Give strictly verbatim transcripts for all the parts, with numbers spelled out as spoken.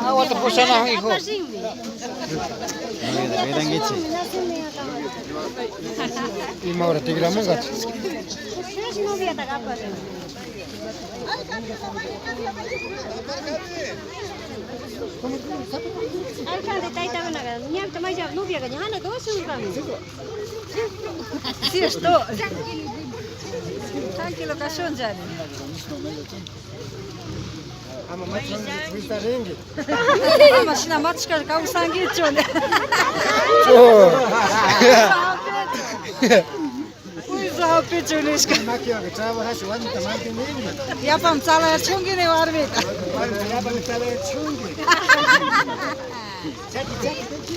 Agua te pusana, hijo. Mira, mira, Guichi. Y Maura, te grabamos, gato. Alcalde, tayta, noviaga ña, noviaga ña, hanaka wasi urkami. Sí, esto. Tranquilo, kashun, Jani. Ama machun, fuiste ringi. Ama shina machka kawsankichu. Chu. Kuytsa hapichu nishka. Makiwan trabajash, warmita mantenimi. Yapam tsalayachunki ni warmita. Warmita yapam tsalayachunki. Chaki, chaki, chaki.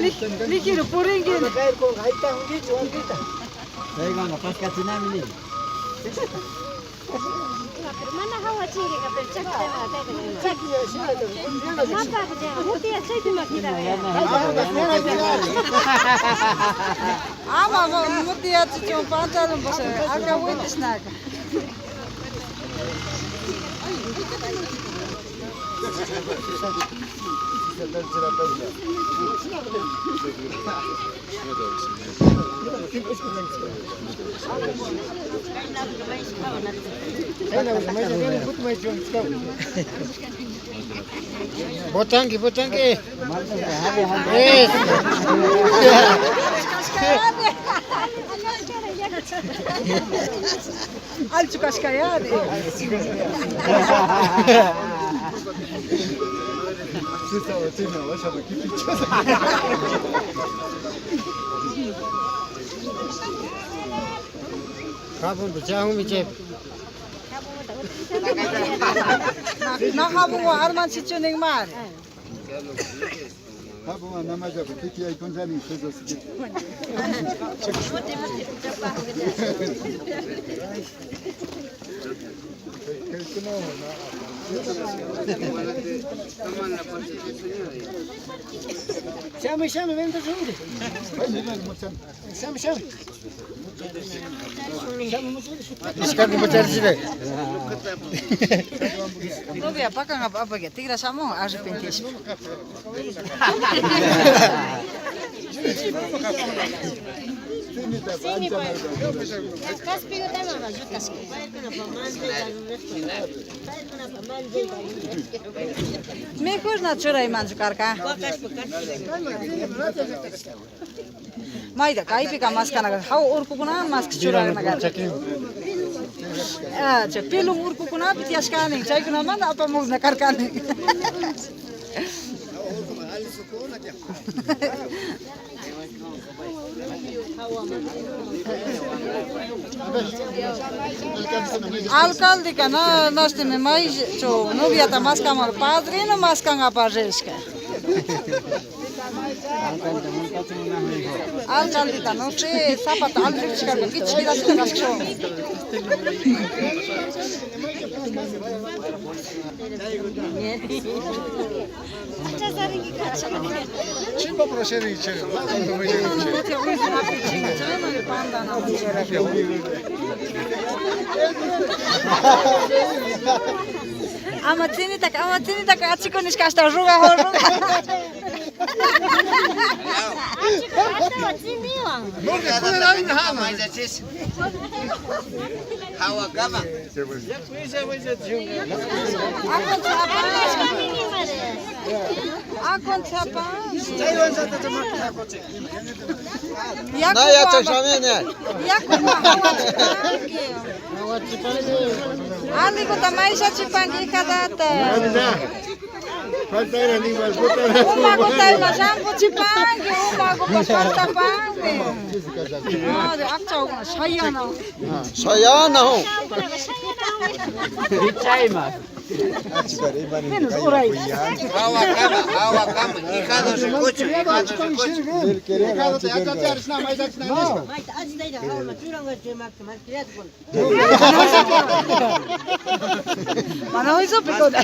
Li-, likiru purinki. Kaykunka hayta hunkichu warmita. Chaykuna paskachinami nin. Pero mana hawachinkika, pero chakta, tayta. Mapa, mutiya chaypi makita. Ama, ama, mutiya chichon pantalon, pues, acá vueltas nada. Botanqui, botanqui. Eso. Allchu kashkayari. Jabonta chajunmi chaypi. Na, na jabonwan armanchichu ninmari. Jabonwan namallapa tikiyaykunllami, suyasiki. Shamuy, shamuy, ven, ven. Shamuy, shamuy. Ishkanku mucharichirka. Novia pakan apa, apa que tigra shamun, arrepentishpa. Mejor na churaymanchu karka. Mayta, kaypika maskanaka, jawa urkukuna maski churaknaka. Ah, chay pelon urkukunapi tiyashkanin, chaykunamanta apamukna karkani. Alcaldeka na, nashtimi maychu noviata maskamur, padrino maskan aparishka. Alcaldeta, no sé, zapata, algo que se carga, que se queda así, te vas. Chimba, pero se dice. Ama tsinitaka, ama tsinitaka, achikun nishka hasta ruga, ruga. Achikun hasta tsiniwan. Hawakama. Akun chapan. Akun chapan. Yaku. Na yachak shamini. Yaku. Alikuta mayshachipanki, hijadata. Falta era ni más puta. Umakuta ima llampuchipanki, umakupa faltapanki. Madre, akchawkuna shayana. Shayana, ho. Chayma. Menos uray. Hawakama, hawakama. Hijado rikuchu, hijado rikuchu. Hijado te achachar, shina, maysachina, nishpa. Mayta achitayta, hawama churangachu, makta, malcriado, bueno. Mana hoy sopi con. Ama,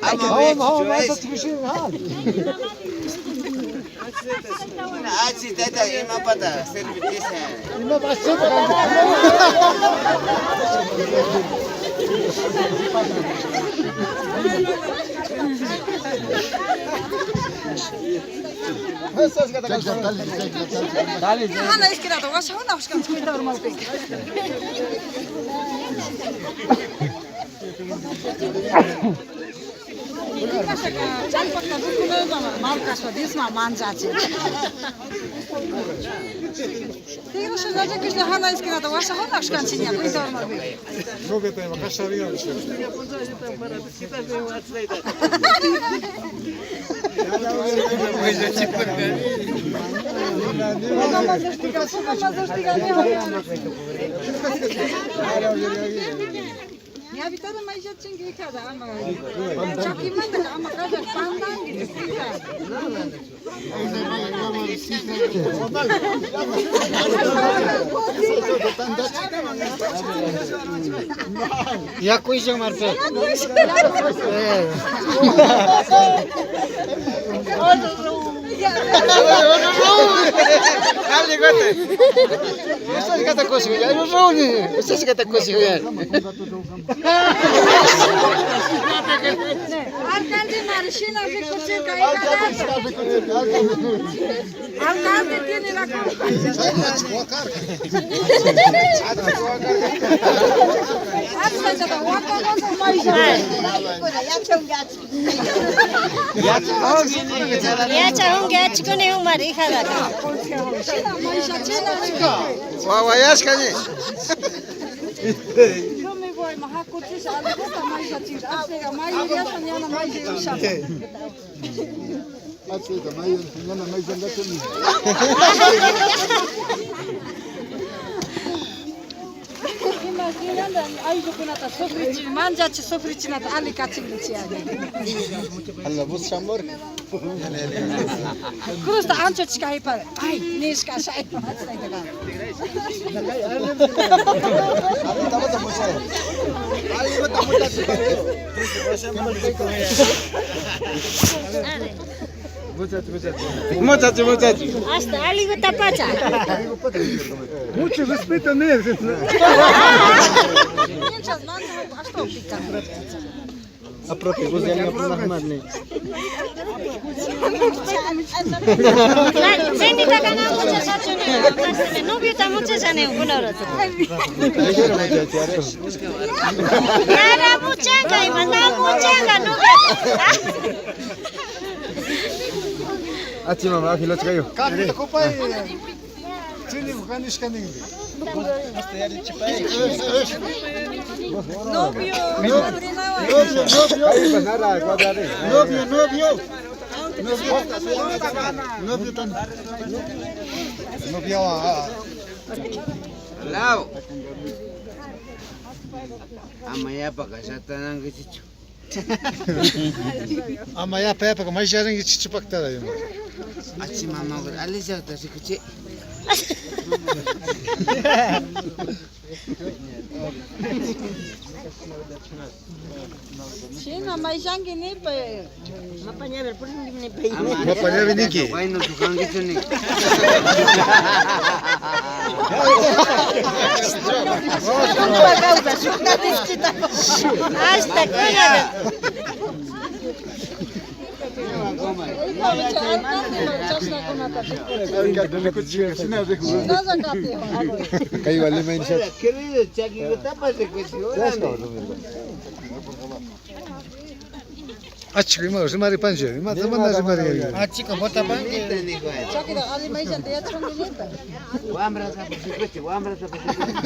ama, ama, ama, ama, ama. Achi tata, imapata servitisha. Hana esquinata washa huna hushkan cuenta urmalpi. Challpakta rukunayman markashpa Diosman manchachin. Tigrashalla rikushna hana esquinata washa huna hushkanchik ña cuenta urmalpi. Noviata ima kasha rinanchik. Ñawitata mayllachinki hijada, ama chakimanta ama kalla pandanki hija. Yaku ishan marpe. Dale, cuate. Usted se cata cosido ya. Usted se cata cosido ya. Alcalde Marishina rikuchirka. Alcalde tiene la culpa. Yachajunki achikuni umari hijadaka. Wawayashkani. Yo me voy, majacuchis, algo está más achis, hasta que más ya mañana más. Achita, may, ñana may llangachuni. Imaginando, ayllukunata sufrichi, manchachi sufrichinata alli kachinkichi. Ala, bus shamurka. Cruzta anchuchishka haypara. Ay, nishka shay. Muchacho, muchacho. Hasta aliguta pacha. Mucho respeto, ¿no? Mientras manda, hasta un picante. Apropi, vos ya me apuntas más, ne. Cenita gana mucho, sacho, ne. Noviota mucho, ya, ne, una hora. Nada, muchanga, y manda muchanga, novio. Achi mama, aji lo chicayo. Kati, kupai. Chini, kanishka ningi. Novio, novio, novio. Novio, novio. Novio, novio tan. Novio, ah. Lao. Ama yapa kashata nangichichu. Ama yapa yapa ka may charinki chichu paktara ima. Achi mama, alli llakta rikuchi. Shina may llanki nipa. Mapañaver, por ejemplo, nipa. Mapañaver niki. Waynu tukankichu ni. Hasta que Achika ima rimaripanchi, imata mana rimari. Achika botapanki. Chakira, ali mayllanta yachunki nita. Wambra sapasikuchi, wambra sapasikuchi.